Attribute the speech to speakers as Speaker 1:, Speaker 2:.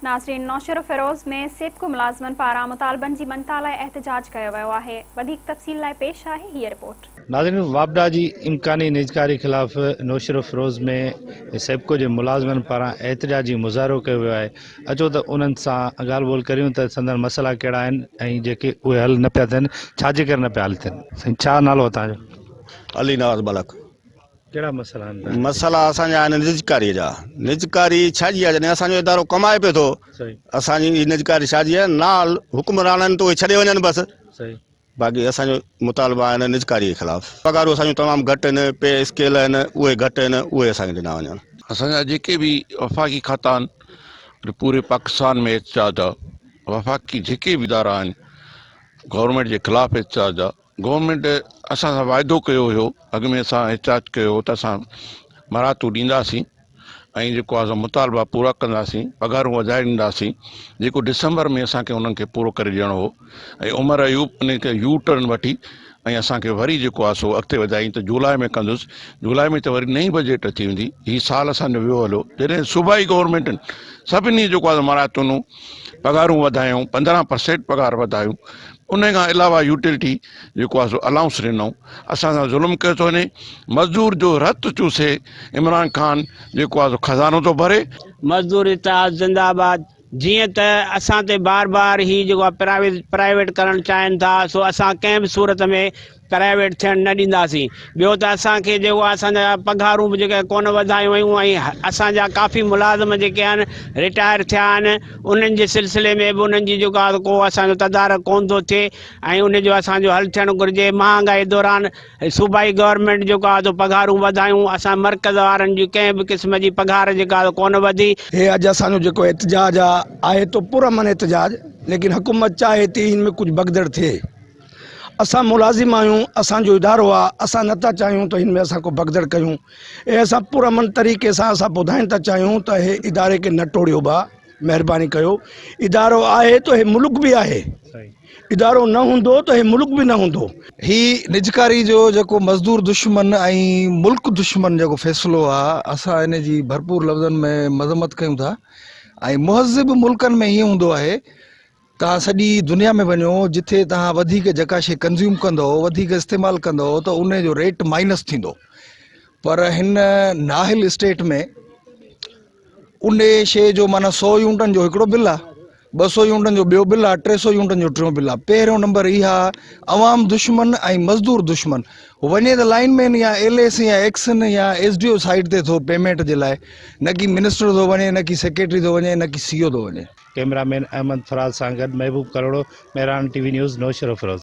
Speaker 1: ناظرين نوشهروفيروز ۾ سيپڪو ملازمن پاران مطالبن جي مڃتا لاء احتجاج ڪيو ويو آهي وڌيڪ تفصيل لاء پيش آهي هيء رپورٽ.
Speaker 2: ناظرين واپڊا جي امڪاني نجڪاري خلاف نوشهروفيروز ۾ سيپڪو جي ملازمن پاران احتجاجي مظاهرو ڪيو ويو آهي اچو ته انهن سان ڳالهه ٻولهه ڪريون ته سندن مسئلا ڪهڙا آهن ۽ جيڪي اهي حل نه پيا ٿين ڇا جي ڪري نه پيا حل ٿين سائين ڇا نالو آهي توهان جو؟
Speaker 3: علي نواز ملڪ.
Speaker 2: ڪهڙا مسئلا آهن توهان کي؟
Speaker 3: مسئلا اسان جا آهن نجڪاري جا. نجڪاري ڇا جي آهي جڏهن اسان جو ادارو ڪمائي پيو ٿو اسان جي هي نجڪاري ڇا جي آهي نال حڪمران آهن ته اهي ڇڏي وڃن بس باقي اسان جو مطالبا آهن نجڪاري جي خلاف پگهارون اسان جون تمام گهٽ آهن پي اسڪيل آهن اهي گهٽ آهن اهي اسان کي ڏنا وڃن.
Speaker 4: اسان جا جيڪي به وفاقي کاتا آهن پوري پاڪستان ۾ احتجاج آهي وفاقي جيڪي به ادارا آهن گورنمينٽ جي خلاف احتجاج آهي. گورنمينٽ اسان سان واعدو ڪيو هيو اڳ ۾ اسان احتجاج ڪيو هو ته اسان مراعتون ڏينداسين ۽ جيڪو آهي سو مطالبا پورا ڪنداسين پگهارون وڌائي ڏينداسين جيڪو ڊسمبر ۾ اسان کي انهن کي پورو ڪري ڏيڻو هو ۽ عمر ايوب ان کي يو ٽرن وٺي ۽ اسان کي وري جيڪو آهي سو اڳتي وڌائين ته جولاء ۾ ڪندس جولاء ۾ ته وري نئين بجيٽ اچي ويندي هي سال اسان جو ويو هليو جڏهن صوبائي گورنمينٽن سڀني جيڪو آهي مراعتون پگهارون وڌايون 15 پرسينٽ پگهار وڌايون ان کان علاوه يوٽيلٽي جيڪو آهي سو الائونس ڏنو اسان سان ظلم ڪيو ٿو وڃي مزدور جو رت چوسي عمران خان جيڪو آهي سو خزانو ٿو ڀري.
Speaker 5: مزدور اتحاد زنده آباد جيئن ته اسان تي بار بار هي جيڪو آهي پرائيويٽ پرائيويٽ ڪرڻ چاهين ٿا سو اسان ڪنهن به صورت ۾ پرائيويٽ ٿيڻ نه ڏينداسين ٻيو ته اسان کي جيڪو آهي اسان جا پگهارون به جيڪي ڪونه وڌايون ويون ۽ اسان جا ڪافي ملازم جيڪي آهن رٽائر ٿيا آهن انهن جي سلسلي ۾ به انهن جي جيڪو آهي ڪو اسان جو تدارڪ ڪونه ٿو ٿئي ۽ ان جو اسان جو حل ٿيڻ گهرجي مهانگائي دوران صوبائي گورنمينٽ جيڪو آهي سو پگهارون وڌايون اسان مرڪز وارن جي ڪنهن به قسم جي پگهار جيڪا آهي ڪونه وڌي.
Speaker 6: هي اڄ اسان جو جيڪو احتجاج آهي ته پرامن احتجاج ليڪن حڪومت چاهي ٿي هن ۾ ڪجهه بگدڙ ٿئي. اسان ملازم آهيون اسان جو ادارو آ اسان نٿا چاهيون ته هن ۾ اسان ڪو بگدڙ ڪيون اي اسان پر امن طريقي سان اسان ٻڌائڻ ٿا چاهيون ته هي اداري کي نه ٽوڙيو با مهرباني ڪيو ادارو آهي ته هي ملڪ به آهي ادارو نه هوندو ته هي ملڪ به نه هوندو.
Speaker 7: هي نجڪاري جو جيڪو مزدور دشمن ۽ ملڪ دشمن جيڪو فيصلو آ اسان ان جي ڀرپور لفظن ۾ مذمت ڪيون ٿا ۽ مهذب ملڪن ۾ ائين هوندو آهي توهان سڄي دنيا ۾ وڃو جٿي توهان وڌيڪ جيڪا شي ڪنزيوم ڪندؤ وڌيڪ استعمال ڪندؤ ته ان جو ريٽ مائنس ٿيندو پر هن نااهل اسٽيٽ ۾ ان شي جو معنيٰ سو يونٽن جو هڪڙو بل آ 200 يونٽن جو ٻيو بل آ 300 يونٽن جو ٽيون بل آ پهريون نمبر اها عوام دشمن ۽ مزدور دشمن وڃي ته لائن مين يا ايل ايس يا ايڪسن يا ايس ڊي او سائيڊ تي ٿو پيمينٽ جي لاء نه ڪي منسٽر ٿو وڃي نه ڪي سيڪريٽري ٿو وڃي نه ڪي سي او ٿو وڃي.
Speaker 2: ڪئميرا مين احمد فراز سان گڏ Mehboob Kalhoro, Mehran T V news, Naushahro Feroze.